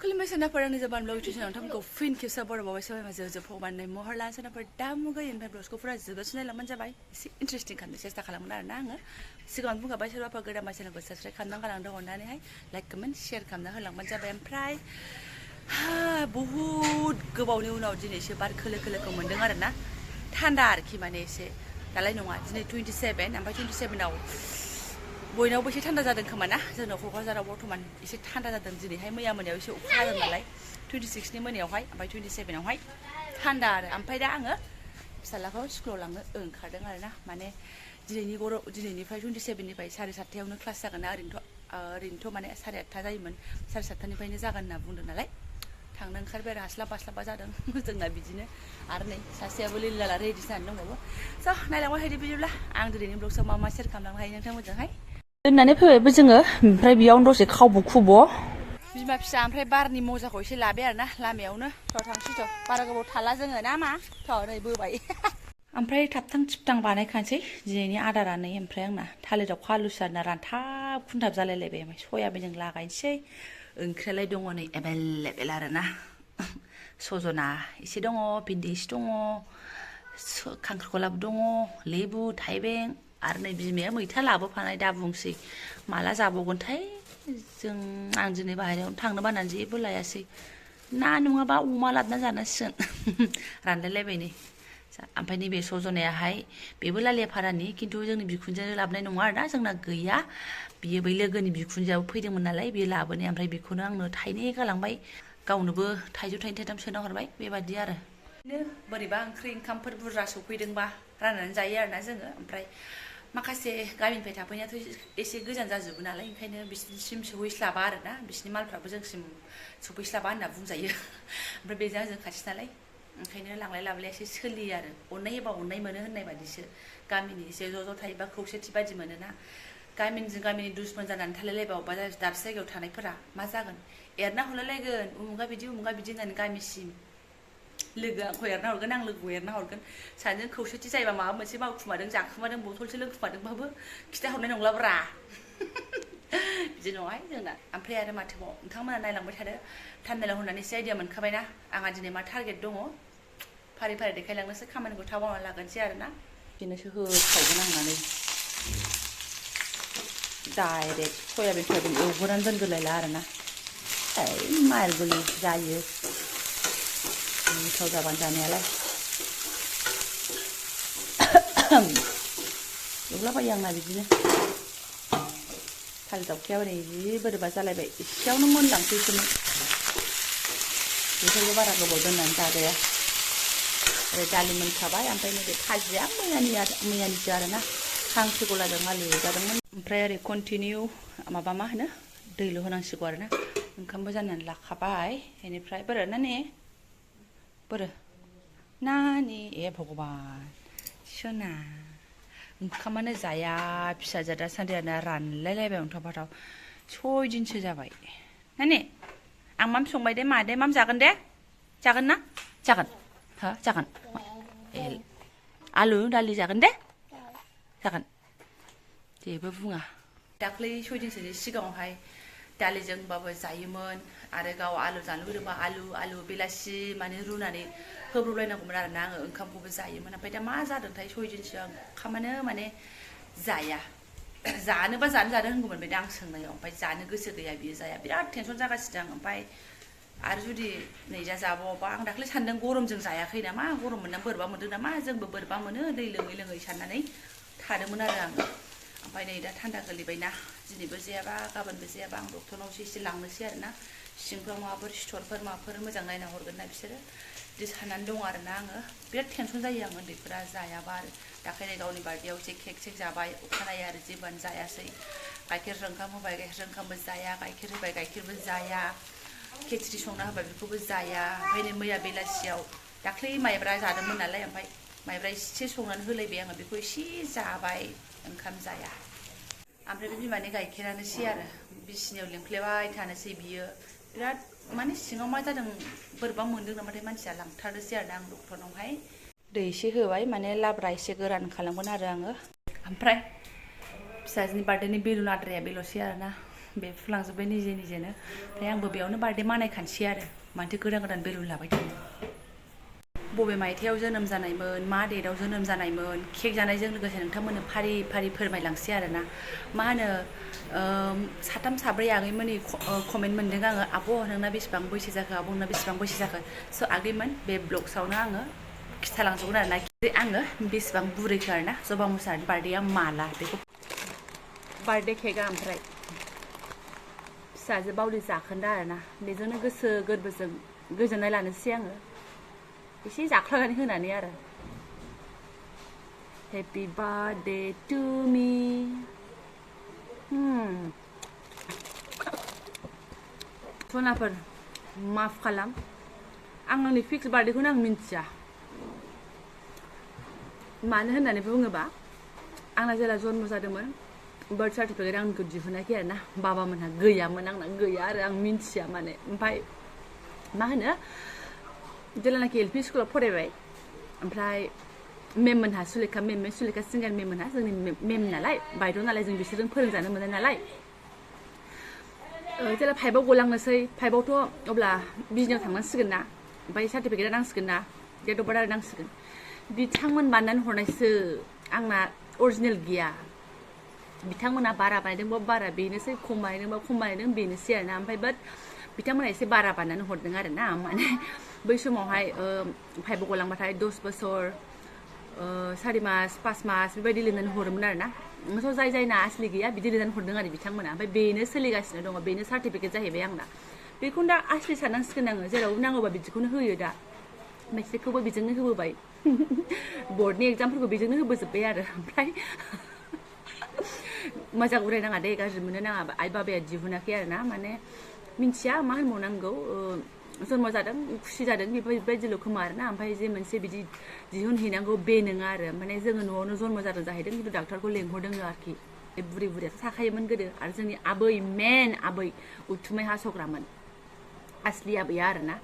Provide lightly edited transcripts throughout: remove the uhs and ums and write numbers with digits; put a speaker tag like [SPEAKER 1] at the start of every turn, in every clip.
[SPEAKER 1] खुलुमबाय सोनाफोर आंनि जबानब्लग इउटिउब नोंथांमोनखौ फिन खेबसे बरावबाय सोबाय माजे भगबाननि महर लाना सोनाफोर दामुगै ओमफ्राय ब्लगखौ फुरा जोबोद नायलांबानो जाबाय एसे इन्टारेस्टिं खालामनो सेस्था खालामोन आरोना आङो सिगाङावनो बुंखाबाय सोरबाफोर गोदान चेनेलखौ साबस्क्राइब खालामनानै गालांदों अननानैहाय लाइक कमेन्ट शेयार खालामना होलांबानो जाबाय ओमफ्राय बहुद गोबावनि उनाव दिनैसो बार खोलो खोलोखौ मोन्दों आरोना थान्दा आरोखि माने एसे दालाय नङा दिनै 27 ओमफ्राय 27आव बयनावबो एसे थान्दा जादों खोमा ना जोंनाव क'क्राझाराव बर्थमान एसे थान्दा जादों दिनैहाय मैया मोनायाव एसे अखा हादों नालाय 26नि मोनायावहाय ओमफ्राय 27आवहाय थान्दा आरो ओमफ्राय दा आङो फिसालाखौ स्कुलाव लांनो ओंखारदों आरोना माने दिनैनिफ्राय 27निफ्राय 7:30आवनो क्लास जागोन ना ओरैनोथ' माने 8:30 जायोमोन 7:30निफ्रायनो जागोन होनना बुंदों नालाय थांनो ओंखारबाय आरो हास्लाबा जादों जोंना बिदिनो आरो नै सासेयाबो लिलाला रेडि जानानै दंबावो स' नायलांबाय थादो बिदिब्ला आं दिनैनि ब्लगआव मा शेयार खालामलांनो हायो नोंथांमोनजोंहाय दोननानै फैबायबो जोङो ओमफ्राय बेयावनो दसे खावब' बिमा फिसा ओमफ्राय बारनि मजाखौ एसे लाबाय आरोना लामायावनो थांसै बारा गोबाव थाला जोङो ना मा नै बोबाय ओमफ्राय थाबथां थिबथां बानायखानोसै दिनैनि आदारा नै ओमफ्राय आंना थालिराव खालुसो आरोना रानथाब खुन्थाब जालायलायबाय ओमफ्राय सयाबिनजों लागायनोसै ओंख्रियालाय दङ नै एभेलेबेल आरोना सजना एसे दङ भिन्दि एसे दङ खांख्रिखलाबो दङ लेबु थाइबें आरो नै बिमाया मैथा लाबोफानाय दा बुंसै माला जाबावगोनथाय आं दिनै बाहेरायावनो थांनो बानानै जेबो लायासै ना नङाबा अमा लाबोना जानांसिगोन रानलायलायबाय नै ओमफ्राय नैबे सजनायाहाय बेबो लालियाफारानि खिन्थु जोंनि बिखुनजोआ लाबोनाय नङा आरोना जोंना गैया बियो बै लोगोनि बिखुनजोआबो फैदोंमोन नालाय बियो लाबोनाय ओमफ्राय बेखौनो आंनो थाइनै गालांबाय गावनोबो थाइजौ थाइथाम सोना हरबाय बेबादि आरो बिदिनो बोरैबा ओंख्रि ओंखामफोर बुरजा सफैदोंबा राननानै जायो आरोना जोङो ओमफ्राय माखासे गामिनिफ्राय थाफैनायाथ' एसे गोजान जाजोबो नालाय ओंखायनो बिसिनिसिम सौहैस्लाबा आरोना बिसिनि मालफ्राबो जोंसिम सफैस्लाबा होनना बुंजायो ओमफ्राय बेजों जों खाथि नालाय ओंखायनो लांलाय लाबोलाय एसे सोलियो आरो अननाय एबा अननाय मोनो होननाय बादिसो गामिनि एसे ज' थायोबा खौसेथि बादि मोनोना गामिनि दुश्मन जानानै थालायलायबा अबेबा दाबसे जायगायाव थानायफोरा मा जागोन एरना हरलायलायगोन उमुगा बिदि होननानै गामिसिम लोगो आंखौ एरना हरगोन आं लोगोखौ एरना हरगोन सानैजों खौसेथि जायोबा माबा मोनसे मावखुमादों जाखुमादों बथलसो लोंखुमादोंबाबो खिथाहरनाय नंलाब्रा बिदि नङाहाय जोंना ओमफ्राय आरो माथोबाव नोंथांमोना नायलांबाय थादो थान्दायाव होननानै एसे आइडिया मोनखाबायना आंहा दिनै मा टारगेट दङ फारि देखायलांनोसै खामानिखौ थाब मावना लागोनसै आरोना बिदिनोसो होखावगोन आंनानै डाइरेक्ट सयाबिन एवग्रोनानै दोनग्रोलायला आरोना माइलबोलि जायो गोथाव जाबानो जानायालाय एवलाबायो आंना बिदिनो थालिर दावखायाबो नै जि बोरैबा जालायबाय एसेयावनो मोनलांसैसोमोन बेफोरखौ बारा गोबाव दोननानै जाजाया ओरै दालि मोनखाबाय ओमफ्राय नैबे भाजिया मैयानिसो आरोना खांख्रिखलाजों आलु एवजादोंमोन ओमफ्राय ओरै कन्टिनिउ माबा मा होनो दैल' होनांसिगौ आरोना ओंखामबो जाननानै लाखाबाय बेनिफ्राय बोरो नानि बोरो नानि ए भगबान सोना ओंखामानो जाया फिसाजोआ दासान्दि आरोना रानलायलायबाय अन्थाव बाथाव 6 दिनसो जाबाय नानि आं माम संबाय दे मा दे माम जागोन दे जागोन ना जागोन हो जागोन आलु दालि जागोन दे जागोन जेबो बुङा दाख्लै 6 दिनसोनि सिगाङावहाय दालिजोंबाबो जायोमोन आरो गाव आलु जानो लुबैदोंबा आलु बेलासि माने रुनानै होब्रबलायनांगौमोन आरोना आङो ओंखामखौबो जायोमोन ओमफ्राय दा मा जादोंथाय 6 दिनसो आं ओंखामानो माने जाया जानोबा जानो होनगौमोन बे आं सोंनायाव ओमफ्राय जानो गोसो गैया बियो जाया बिराद टेनसन जागासिनो आं ओमफ्राय आरो जुदि नै जाबावबा आं दाख्लै सानदों गरमजों जायाखै नामा गरम मोनना बोरैबा मोनदों नामा जोंबो बोरैबा मोनो दै लोङै साननानै थादोंमोन आरो आङो ओमफ्राय नै दा थान्दा गोलैबायना दिनैबो जायाबा गाबोनबो जायाबा आं डक्टरनावसो एसे लांनोसै आरोना सिंफ्राव माबाफोर सिथरफोर माबाफोर मोजां नायना हरगोन ना बिसोरो बिदि साननानै दङ आरोना आङो बिराद टेनसन जायो आं उन्दैफोरा जायाबा आरो दाखालि गावनि बार्थडेआव एसे केक जाबाय अखानायै आरो जेबोआनो जायासै गाइखेरजों ओंखाम होबाय गाइखेरजों ओंखामबो जाया गाइखेर होबाय गाइखेरबो जाया खिचड़ी संना होबाय बेखौबो जाया ओमफ्राय नै मैया बेलासियाव दाख्लै माइब्रा जादोंमोन नालाय ओमफ्राय माइब्रा एसे संनानै होलायबाय आङो बेखौ एसे जाबाय ओंखाम जाया ओमफ्राय बे बिमानि गाइखेरानोसै आरो बिसिनियाव लिंफ्लेबाय थानोसै बियो बिराद माने सिङाव मा जादों बोरैबा मोनदों नामाथाय मानसिया लांथारनोसै आरोना आं डक्टरनावहाय दै एसे होबाय माने लाब्रा एसे गोरान खालामगोन आरो आङो ओमफ्राय फिसाजोनि बार्थडेनि बेलुन आद्राया बेल'सै आरोना बे फुलांजोब्बाय निजेनो ओमफ्राय आंबो बेयावनो बार्थडे मानायखानोसै आरो माथो गोदान बेलुन लाबाय थानो बबे मायथाइयाव जोनोम जानायमोन मा डेटआव जोनोम जानायमोन केक जानायजों लोगोसे नोंथांमोननो फारि फोरमायलांसै आरोना मा होनो साथाम साब्रै आगैमोननि कमेन्ट मोन्दों आङो आब' नोंना बेसेबां बैसो जाखो आब' नोंना बेसेबां बैसो जाखो स' आगैमोन बे ब्लग्सआवनो आङो खिथालांजोबगोन आरोना आङो बेसेबां बुरैखो आरोना जबा मुसाहारिनि बार्थडेआ माला बेखौ बार्थडे केकआ ओमफ्राय फिसाजो बावलि जाखोन्दा आरोना बेजोंनो गोसो गोरबोजों गोजोननाय लानोसै आङो एसे जाख्लानानै होनानै आरो हेपि बार्थडे टु मी सनाफोर माफ खालाम आं आंनि फिक्स बार्थडेखौनो आं मिन्थिया मानो होननानै बुङोबा आंना जेला जन्म जादोंमोन बार्थ सार्टिफिकेट आंनिखौ दिहुनाखै आरोना बाबामोनहा गैयामोन आंना गैया आरो आं मिन्थिया माने ओमफ्राय मा होनो जेलानाखि एल पि स्कुलाव फरायबाय ओमफ्राय मेम मोनहा सुलेखा सिंगार मेम मोनहा जोंनि मेम नालाय बायद' नालाय जों बिसोरजों फोरोंजानो मोनो नालाय जेला फाइभआव गलांनोसै फाइभआवथ' अब्ला बिजनियाव थांनांसिगोन ना ओमफ्राय सार्टिफिकेटआ नांसिगोन ना डेट अफ बार्थ नांसिगोन बिथांमोन बानायनानै हरनायसो आंना अरिजिनेल गैया बिथांमोना बारा बानायदोंबा बारा बेनोसै खम बानायदोंबा खम बानायदों बेनोसै आरोना ओमफ्राय बाट बिथांमोना एसे बारा बानायनानै हरदों आरोना माने बै समावहाय फाइभआव गलांबाथाय 10 बोसोर 4 मास 5 मास बेबायदि लिरनानै हरोमोन आरोना स' जायना आसलि गैया बिदि लिरनानै हरदों आरो बिथांमोना ओमफ्राय बेनो सोलिगासिनो दङ बेनो सार्टिफिकेट जाहैबाय आंना बेखौनो दा आसलि साननांसिगोन आङो जेराव नांगौबा बिदिखौनो होयो दा मेट्रिकखौबो बेजोंनो होबोबाय बर्डनि एग्जामफोरखौ बेजोंनो होबोजोब्बाय आरो ओमफ्राय मोजां उरायनाङा दे गाज्रि मोननो नाङा आइ बाबाया दिहुनाखै आरोना माने मिन्थिया मा होनबावनांगौ जन्म जादों खुसि जादों बेबायदिल' खोमा आरोना ओमफ्राय जे मोनसे बिदि दिहुनहैनांगौ बे नङा आरो माने जोङो न'आवनो जन्म जादों जाहैदों खिन्थु डाक्टारखौ लेंहरदों आरोखि बे बुरियाथ' थाखायोमोन गोदो आरो जोंनि मेन आबै उथुमाय हास'ग्रामोन आसलि आबैया आरोना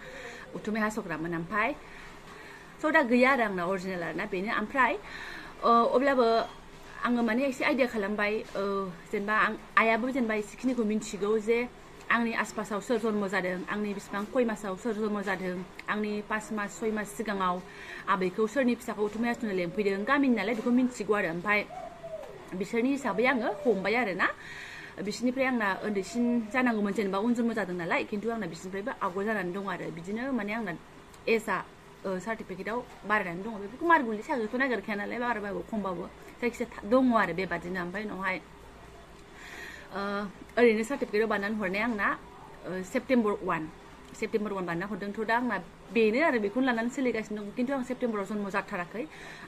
[SPEAKER 1] उथुमाय हास'ग्रामोन ओमफ्राय स' दा गैया आरो आंना अरिजिनेल आरोना बेनो ओमफ्राय अब्लाबो आङो माने एसे आइडिया खालामबाय जेनेबा आइयाबो जेनेबा एसेखिनिखौ मिन्थिगौ जे आंनि आसपासाव सोर जन्म जादों आंनि बेसेबां खय मासाव सोर जन्म जादों आंनि 5 मास 6 मास सिगाङाव आबैखौ सोरनि फिसाखौ उथुमाय हास'नो लेंफैदों गामिनि नालाय बेखौ मिन्थिगौ आरो ओमफ्राय बिसोरनि हिसाबै आङो हमबाय आरोना बिसोरनिफ्राय आंना उन्दैसिन जानांगौमोन जेनेबा उन जन्म जादों नालाय खिन्थु आंना बिसोरनिफ्रायबो आगोल जानानै दं आरो बिदिनो माने आंना एजआ सार्टिफिकेटआव बारायनानै दङ बेफोरखौ मारगुलि सागोथ' नागिरखाया नालाय बाराबाबो खमबाबो जायखिजाया दङ आरो बेबादिनो ओमफ्राय उनावहाय ओरैनो सार्टिफिकेटआव बानायनानै हरनाया आंना सेप्तेम्बर 1 बानायना हरदोंथ' दा आंना बेनो आरो बेखौनो लानानै सोलिगासिनो दं खिन्थु आं सेप्तेम्बराव जन्म जाथाराखै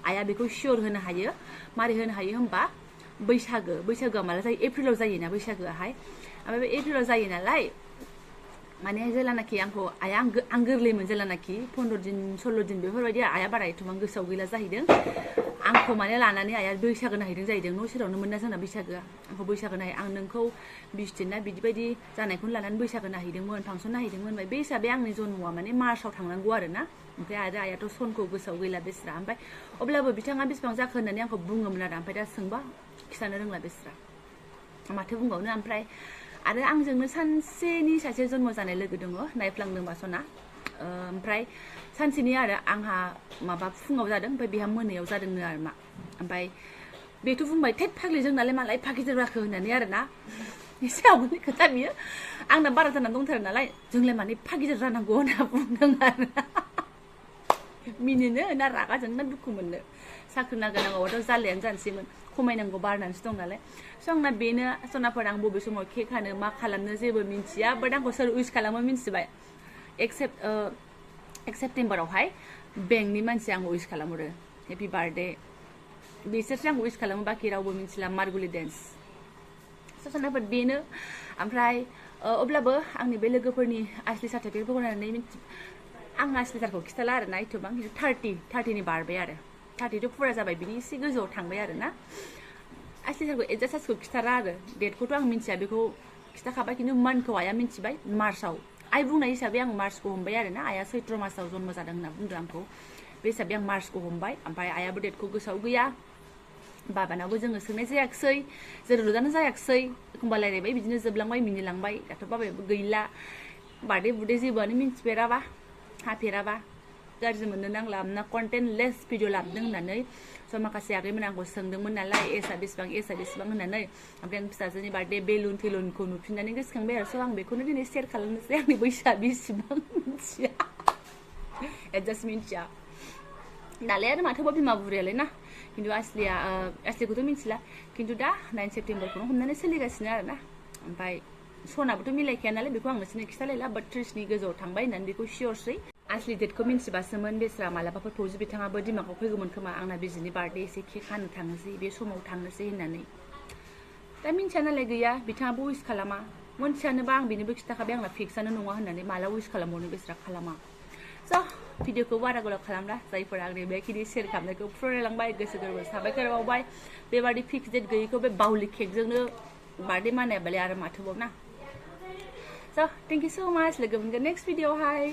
[SPEAKER 1] आइया बेखौ सियर होनो हायो मारै होनो हायो होमबा बैसागोआ माला जायो एप्रिलाव जायोना बैसागोआहाय ओमफ्राय बे एप्रिलाव जायो नालाय माने जेलानाखि आंखौ आइया आं गोरलैमोन जेलानाखि 15 दिन 16 दिन बेफोरबायदि आइया बारा एथ'बां गोसोआव गैला जाहैदों आंखौ माने लानानै आइया बैसागो नायहैदों जाहैदों न' सेरावनो मोनना जोंना बैसागोआ आंखौ बैसागो नाय आं नोंखौ 20 दिन ना बिदिबायदि जानायखौनो लानानै बैसागो नायहैदोंमोन फांसन नायहैदोंमोन ओमफ्राय बे हिसाबै आंनि जन्मआ माने मार्चआव थांनांगौ आरोना ओमफ्राय आरो आइयाथ' सनखौ गोसोआव गैला बेस्रा ओमफ्राय अब्लाबो बिथाङा बेसेबां जाखो होननानै आंखौ बुङोमोन आरो ओमफ्राय दा सोंबा खिथानो रोंला बेस्रा माथो बुंबावनो ओमफ्राय आरो आंजोंनो सानसेनि सासे जन्म जानाय लोगो दङ नायफ्लांदोंबा सना ओमफ्राय सानसेनि आरो आंहा माबा फुङाव जादों ओमफ्राय बेहा मोनायाव जादोंनो आरो मा ओमफ्राय बेथ' बुंबाय थेट फाग्लि जोंनालाय मालाय फागिजों राखो होननानै आरोना एसे आवगोलनि खोथा बियो आंना बारा जानानै दंथारो नालाय जोंलाय माने फागिजों जानांगौ होनना बुंदों आरो मिनिनो ना रागा जोंनो ना दुखु मोननो साख्रि नागिरनांगौबाथ' जालायानो जानोसैमोन खमायनांगौ बारनानैसो दं नालाय स' आंना बेनो सनाफोर आं बबे समाव केक हानो मा खालामनो जेबो मिन्थिया बाट आंखौ सोर उइस खालामो मिन्थिबाय एक सेप्तेम्बरावहाय बेंकनि मानसिया आंखौ उइस खालामहरो हेपि बार्थडे बिसोरसो आंखौ उइस खालामो बाखि रावबो मिन्थिला मारगुलि डेन्स स' सनाफोर बेनो ओमफ्राय अब्लाबो आंनि बे लोगोफोरनि आसलि सार्टिफिकेटफोरखौ नायनानै आं आसलिथारखौ खिथाला आरोना एथ'बां 30नि बारबाय आरो 30थ' फुरा जाबाय बिनि एसे गोजौआव थांबाय आरोना आसलिथारखौ एडजास्ट सार्जखौ खिथारा आरो डेटखौथ' आं मिन्थिया बेखौ खिथाखाबाय खिन्थु मान्थखौ आइया मिन्थिबाय मार्चआव आइ बुंनाय हिसाबै आं मार्चखौ हमबाय आरोना आइया सैत्र मासाव जन्म जादों होनना बुंदों आंखौ बे हिसाबै आं मार्चखौ हमबाय ओमफ्राय आइयाबो डेटखौ गोसोआव गैया बाबानावबो जोङो सोंनाय जायाखिसै जों रंजानो जायाखिसै एखमबा रायलायबाय बिदिनो जोबलांबाय मिनिलांबाय दाथ' बाबायाबो गैला बार्थडे बुर्थडे जेबोआनो मिन्थिफेराबा हाफेराबा गाज्रि मोननो नांला ना कन्टेन्ट लेस भिडिअ लाबोदों होननानै स' माखासे आगैमोन आंखौ सोंदोंमोन नालाय एसआ बेसेबां होननानै ओमफ्राय आं फिसाजोनि बार्थडे बेलुन टेलुनखौ नुफिननानै गोसोखांबाय आरो स' आं बेखौनो दिनै शेयार खालामनोसै आंनि बैसोआ बेसेबां मिथिया एडजास्ट मिन्थिया दालाय आरो माथोबा बिमा बुरियालाय ना खिन्थु आसलिखौथ' मिन्थिला खिन्थु दा 9 सेप्तेम्बरखौनो हमनानै सोलिगासिनो आरो ना ओमफ्राय सनाबोथ' मिलायखाया नालाय बेखौ आं नोंसोरनो खिथालायला बाट 30नि गोजौआव थांबाय होननानै बेखौ सियरसै आसलि डेटखौ मिन्थिबासोमोन बेस्रा मालाबाफोर फौजि बिथाङाबो दिमागाव फैगौमोन खोमा आंना बिजिनि बार्थडे एसे केक हानो थांनोसै बे समाव थांनोसै होननानै दा मिन्थिया नालाय गैया बिथाङाबो उइस खालामा मोनथियानोबा आं बेनोबो खिथाखाबाय आंना फिक्सआनो नङा होननानै माला उइस खालामबावनो बेस्रा खालामा स' भिडिअखौ बारा गोलाव खालामला जायफोरा आंनि बेखिनि शेयार खालामनायखौ फरायलांबाय गोसो गोरबो साबायखर बावबाय बेबादि फिक्स डेट गैयैखौ बे बावलि केकजोंनो बार्थडे मानायाबालाय आरो माथोबाव ना स' थेंक इउ स' माच लोगो मोनगोन नेक्स्ट भिडिअआवहाय